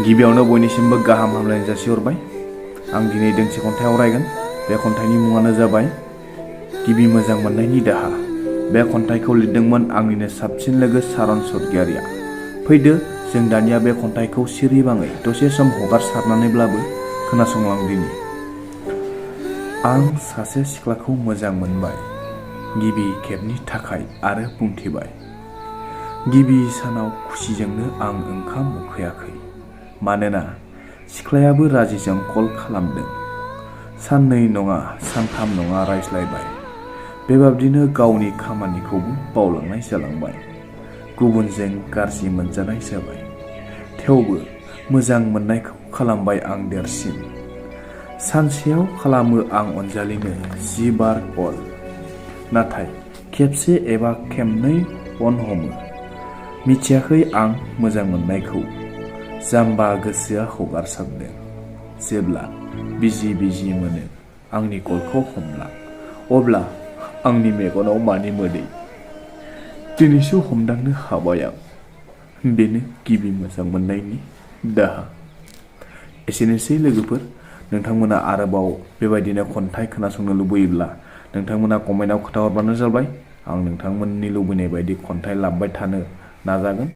गिबियावनो बयनिसिमबो गाहाम हामलायनाय जासिहरबाय। आं दिनै दोंसे खन्थाइ आवरायगोन। बे खन्थाइनि मुङानो जाबाय गिबि मोजां मोननायनि दाहा। बे खन्थाइखौ लिरदोंमोन आंनिनो साबसिन लोगो सारन सर्गियारिया। फैदो जों दानिया बे खन्थाइखौ सिरिबाङै दसे सम हगारसारनानैब्लाबो खोनासंलांदिनि। आं सासे सिख्लाखौ मोजां मोनबाय गिबि खेबनि थाखाय आरो बुंथिबाय। गिबि सानाव खुसिजोंनो आं ओंखाम उखैयाखै, मानोना सिख्लायाबो राजिजों कल खालामदों। साननै नङा सानथाम नङा रायज्लायबाय। बेबादिनो गावनि खामानिखौबो बावलांनाय जालांबाय। गुबुनजों गाज्रि मोनजानाय जाबाय। थेवबो मोजां मोननायखौ खालामबाय आं देरसिन। सानसेयाव खालामो आं अनजालिनो 10 बार कल, नाथाय खेबसे एबा खेबनै फन हमो। मिथियाखै आं मोजां मोननायखौ, जाम्बा गोसोआ हगारसारदों। जेब्ला बिजि बिजि मोनो आंनि कलखौ हमला, अब्ला आंनि मेगनाव मानि मोदै। दिनैसो हमदांनो हाबाय आं, बेनो गिबि मोजां मोननायनि दाहा। एसेनोसै लोगोफोर, नोंथांमोना आरोबाव बेबायदिनो खन्थाइ खोनासंनो लुबैयोब्ला नोंथांमोना कमेन्टआव खोन्थाहरबानो जाबाय। आं नोंथांमोननि लुबैनाय बायदि खन्थाइ लाबोबाय थानो नाजागोन।